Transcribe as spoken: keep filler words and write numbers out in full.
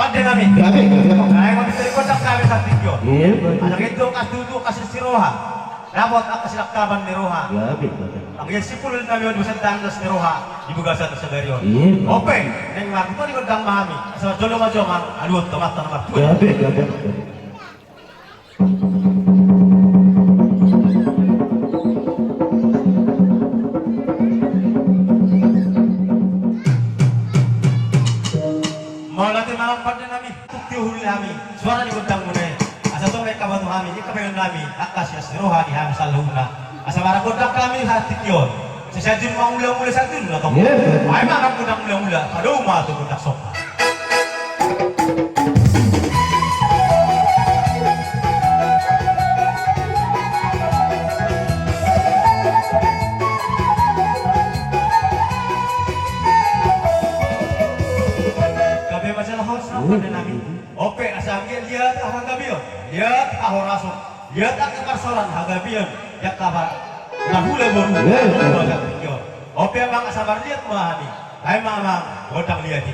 Pande nami. Gabe, gabe. Naeng mamintiri gondang nami sahat tingki on. Iya, Pande. Asa gintong, angka tutu, angka silas ni roha. Dapot angka silangkaban ni roha. Gabe, gabe. Anggiat sipulun nami on dosa tandas ni roha di bagasan sadari on. Iya, Pande. Ope, naeng marhite ni gondang ma hami. Asa jolo ma jongan, aluhon tu Amanta na martua. Gabe, gabe. Mauliate ma amang pande nami, tung tio hulu hami, suara ni gondang muna i. Asa tong naeng haba tu hami, ingkon bahenon nami angka silas ni roha di hami saluhutna. Asa margondang hami sahat tingki on. Sai siajur mangulamula siajur na tong. Iya, betul. Ai ma gondang mulamula, padomu ma tu gondang somba. Gabe ma jala horas, amang pande nami. Ope, asa anggiat liat hagabeon, liat hahorason, liat angka parsaoran hagabeon, liat habar, na hula boru. Iya, iya. Ope amang, asa marliat ma hami. Ai ma amang, gondang liat i.